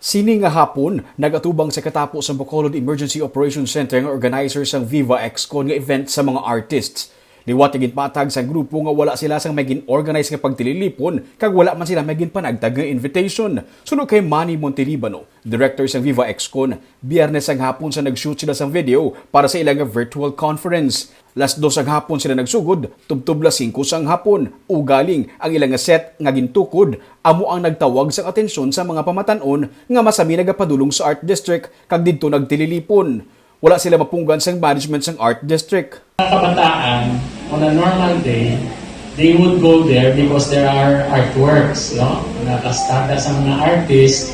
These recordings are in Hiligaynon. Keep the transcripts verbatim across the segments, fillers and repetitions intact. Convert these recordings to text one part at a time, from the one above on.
Sini nga hapon, nagatubang sa katapo sa Bacolod Emergency Operations Center nga organizer sang Viva Excon nga event sa mga artists. Liwat nga ginpatag sang grupo nga wala sila sang may gin-organize nga pagtililipon kag wala man sila may ginpanagtag nga invitation. Suno kay Manny Montelibano, director sang Viva Excon, Biyernes sang hapon sa nag-shoot sila sang video para sa ila nga virtual conference. Las dos sang hapon sila nagsugod, tubtob las singko sang hapon. Ugaling, ang ila nga set nga gintukod amo ang nagtawag sang atensyon sa mga pamatan-on nga masami nagapadulong sa Art District kag didto nagtililipon. Wala sila mapunggan sang management sang Art District. Mga kabataan, on a normal day, they would go there because there are artworks, no? Nakastada sa mga artist,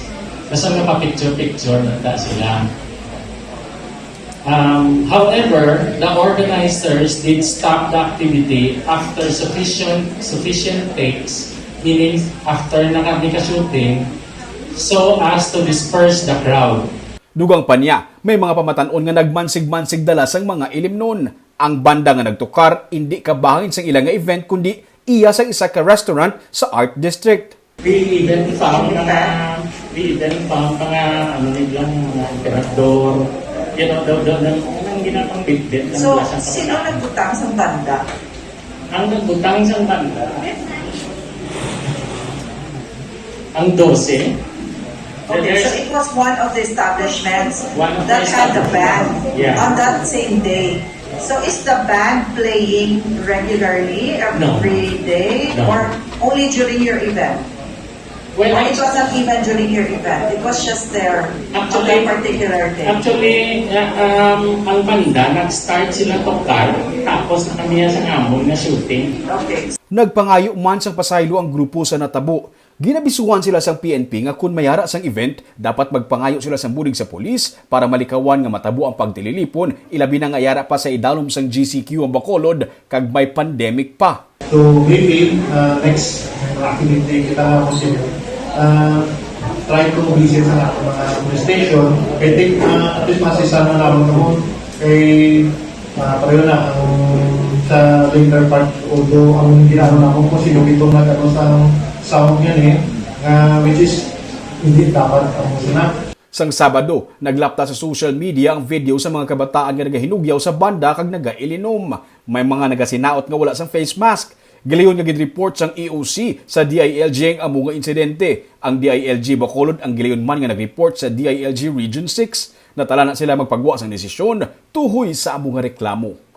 basta napapicture-picture na ta sila. Um, however, the organizers did stop the activity after sufficient sufficient takes, meaning after na kami ka-shooting, so as to disperse the crowd. Dugang pa niya, may mga pamatan-on nga nagmansig-mansig dala sang mga ilimnon. Ang banda nga nagtukar indi kabahin sang ila nga event kundi iya sang isa ka restaurant sa Art District. We even found mga, we even found mga, ano nila, mga emperador. You know, daw, daw, daw, ang ginapang bitbit ng So, lasang sino kabataan. Nagbutang sa banda? Ang nagbutang sa banda, ang dose. Okay, so There's it was one of the establishments One of the that had the band establishment. Yeah. On that same day. So is the band playing regularly No. every day No. or only during your event? Well, Or it act- wasn't even during your event? It was just there on Actually, that particular day? actually, uh, um, ang banda, nag-start sila tokar, tapos na kami sa amon nga shooting. Okay. Nagpangayo man sang pasaylo ang grupo sa natabo. Ginabisuhan sila sang P N P nga kon may ara sang event, dapat magpangayo sila sang bulig sa pulis para malikawan nga matabo ang pagtililipon, ilabi na nga yara pa sa idalom sang G C Q ang Bacolod kag may pandemic pa. So, maybe, uh, next, may mga activity kita nga kung sino, uh, try to visit sa mga police station. I think, uh, at least masisa na naman naman kay, uh, pareho na ang sa later part, although ang ginano naman kung sino itong nag-ano sa sound yan eh, nga which is hindi dapat ang sina. Sang Sabado, naglapta sa social media ang video sa mga kabataan nga nagahinugyaw sa banda kag nagailinom. May mga nagasinaot nga wala sang face mask. Gilayon nga gin-report sang E O C sa D I L G ang amo nga insidente. Ang D I L G Bacolod ang gilayon man nga nag-report sa D I L G Region six. Natala na sila magpagwa sang desisyon tuhoy sa amo nga reklamo.